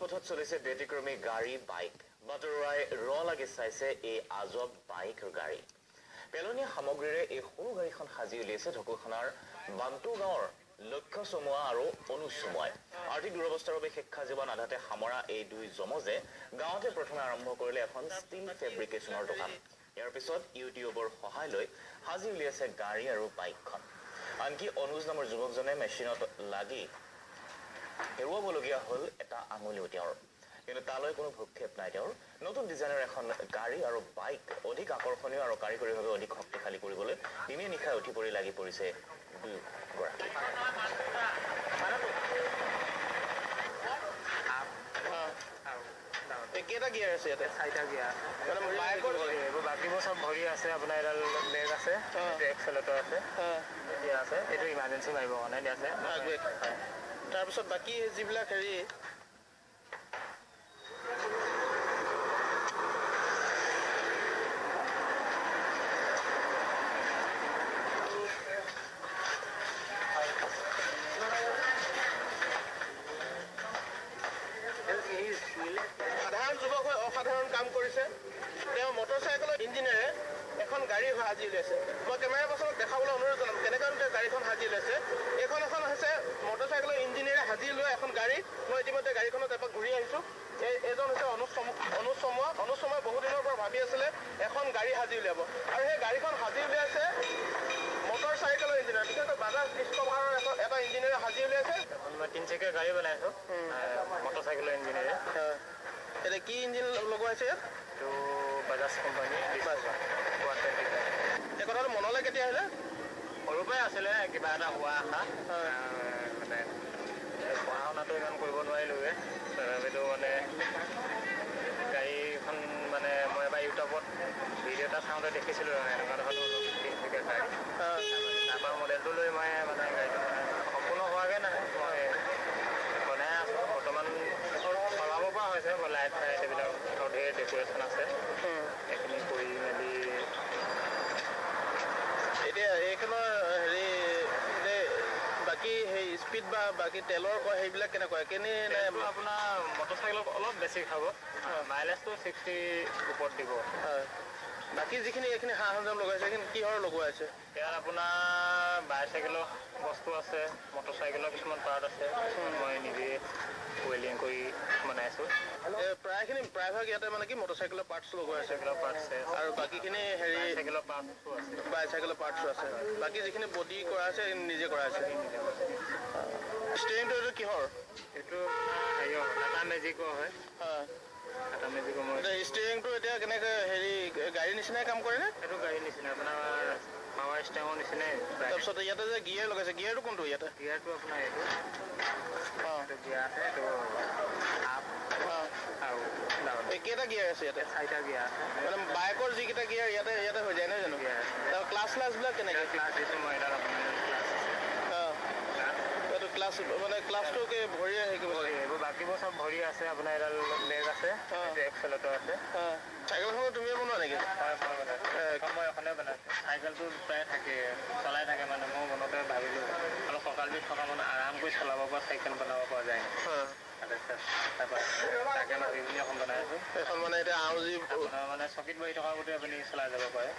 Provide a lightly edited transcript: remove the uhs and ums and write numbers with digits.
ৰাজপথত চলিছে ব্যতিক্ৰমী গাড়ী বাইক। বাটৰুৱাই ৰ লাগি চাইছে এই আজব বাইক গাড়ী। পেলনীয়া সামগ্ৰীৰে এই সৰু গাড়ীখন সাজি উলিয়াইছে ঢকুৱাখনাৰ বান্টু গাঁৱৰ লক্ষ্য চমুৱা আৰু অনুজ চমুৱাই। আৰ্থিক দুৰৱস্থাৰ বাবে শিক্ষা জীৱন আধাতে সামৰা এই দুই যমজে গাঁৱতে প্ৰথমে আৰম্ভ কৰিলে এখন ষ্টীল ফেব্ৰিকেশ্যনৰ দোকান। ইয়াৰ পিছত ইউটিউবৰ সহায় লৈ সাজি উলিয়াইছে গাড়ী আৰু বাইকখন। আনকি অনুজ নামৰ যুৱকজনে মেচিনত লাগি হেৰুৱাবলগীয়া হ'ল এটা আঙুলিও তেওঁৰ। কিন্তু তালৈ কোনো ভ্ৰূক্ষেপ নাই তেওঁৰ। নতুন ডিজাইনৰ এখন গাড়ী আৰু বাইক অধিক আকৰ্ষণীয় আৰু কাৰিকৰীভাৱে অধিক শক্তিশালী কৰিবলৈ দিনে নিশাই উঠি পৰি লাগি পৰিছে দুয়োগৰাকী। কেইটা গিয়াৰ আছে ইয়াতে? চাৰিটা গিয়াৰ আছে। এইবোৰ বাকীবোৰ চব ভৰি আছে। আপোনাৰ এডাল বেগ আছে, এক্সেলেটৰ আছে, দিয়া আছে। এইটো ইমাৰ্জেঞ্চি মাৰিবৰ কাৰণে দিয়া আছে। তাৰপিছত বাকী যিবিলাক হেৰি সাধাৰণ যুৱক হৈ অসাধাৰণ কাম কৰিছে। তেওঁ মটৰচাইকেলৰ ইঞ্জিনেৰে এখন গাড়ী সাজি উলিয়াইছে। মই কেমেৰা পাৰ্চনক দেখাবলৈ অনুৰোধ জনাম কেনেকৈ তেওঁ গাড়ীখন সাজি উলিয়াইছে। এইখন এখন হৈছে মটৰচাইকেলৰ ইঞ্জিনেৰে সাজি উলিওৱা এখন গাড়ী। মই ইতিমধ্যে গাড়ীখনত এপাক ঘূৰি আহিছোঁ। এইজন হৈছে অনুজ চমুৱা। অনুজ চমুৱাই বহুদিনৰ পৰা ভাবি আছিলে এখন গাড়ী সাজি উলিয়াব, আৰু সেই গাড়ীখন সাজি উলিয়াইছে মটৰচাইকেলৰ ইঞ্জিনিয়াৰ, বিশেষকৈ বাজাজ ডিস্কভাৰৰ এটা ইঞ্জিনিয়াৰে সাজি উলিয়াইছে। মই তিনিচকীয়া গাড়ী বনাইছোঁ মটৰচাইকেলৰ ইঞ্জিনেৰে। এতিয়া কি ইঞ্জিন লগোৱাইছে ইয়াত? এইটো বাজাজ কোম্পানী 125। এই কথাটো মনলৈ কেতিয়া আহিলে? সৰুৰ পৰাই আছিলে কিবা এটা হোৱা আশা। মানে পঢ়া শুনাটো ইমান কৰিব নোৱাৰিলোঁগৈ, তথাপিতো মানে গাড়ীখন মানে মই এবাৰ ইউটিউবত ভিডিঅ' এটা চাওঁতে দেখিছিলোঁ এনেকুৱা ধৰণৰ তিনিচকীয়া গাড়ী। তাৰপৰা মডেলটো লৈ মই মানে গাড়ীটো মানে সম্পূৰ্ণ হোৱাগৈ নাই, মই বনাই আছোঁ বৰ্তমান। চলাব পৰা হৈছে, লাইট ফাইট এইবিলাক আৰু ধেৰ ডেক'ৰেশ্যন আছে, সেইখিনি কৰি মেলি। এতিয়া এইখনৰ হেৰি বাকী সেই স্পীড বা বাকী তেলৰ সেইবিলাক কেনেকুৱা? কেনে আপোনাৰ মটৰচাইকেলত অলপ বেছি খাব, মাইলেজটো 60 ওপৰত দিব। হয়। বাকী যিখিনি এইখিনি সা সৰঞ্জাম লগাইছে সেইখিনি কিহৰ লগোৱা আছে? ইয়াত আপোনাৰ বাইচাইকেলৰ বস্তু আছে, মটৰচাইকেলৰ কিছুমান পাৰ্ট আছে, মই নিজে ৱেল্ডিং কৰি বনাইছোঁ। প্ৰায়খিনি প্ৰায়ভাগ ইয়াতে মানে কি মটৰচাইকেলৰ পাৰ্টছ লগোৱা আছে, আৰু বাকীখিনি হেৰি চাইকেলৰ পাৰ্টছো আছে, বাইচাইকেলৰ পাৰ্টছো আছে। বাকী যিখিনি বডি কৰা আছে নিজে কৰা আছে। ষ্টেৰিংটো এইটো কিহৰ? এইটো হেৰিয়ৰ টাটা মেজিকৰ হয়। টাটা মেজিকৰ। মই ষ্টেৰিংটো এতিয়া কেনেকৈ হেৰি গাড়ীৰ নিচিনাই কাম কৰেনে? এইটো গাড়ীৰ নিচিনা, আপোনাৰ পাৱাৰ ষ্টেৰিঙৰ নিচিনাই। তাৰপিছত ইয়াতে যে গিয়াৰ লগাইছে, গিয়াৰটো কোনটো ইয়াতে? গিয়াৰটো আপোনাৰ এইটো গিয়াৰ আছে, এইটো আপ আৰু ডাউন। কেইটা গিয়াৰ আছে ইয়াতে? চাৰিটা গিয়াৰ আছে। মানে বাইকৰ যিকেইটা গিয়াৰ ইয়াতে ইয়াতে হৈ যায় নহয় জানো? ক্লাছ ক্লাছবিলাক কেনেকৈ? ক্লাছ দিছোঁ মই, এডাল আপোনাৰ ক্লাছ আছে। এইটো ক্লাছ মানে ক্লাছটো কি ভৰিয়ে হেৰি কৰিব লাগে? এইবোৰ বাকীবোৰ চব ভৰি আছে। আপোনাৰ এডাল বেগ আছে, এক্সেলেটৰ আছে। চাইকেলখনো তুমিয়ে বনোৱা নেকি? হয়, মই বনাইছোঁ। মই এখনে বনাইছোঁ। চাইকেলটো প্ৰায় থাকে, চলাই থাকে মানে। মই মনতে ভাবিলোঁ অলপ কঁকাল বিষ থকা মানে আৰাম কৰি চলাব পৰা চাইকেল বনাব পৰা যায়। তাৰপৰা তাকে ভাবি পিনি এখন বনাই আছোঁ। এখন মানে এতিয়া আউজি আপোনাৰ মানে চকীত বহি থকা গোটেই আপুনি চলাই যাব পাৰে।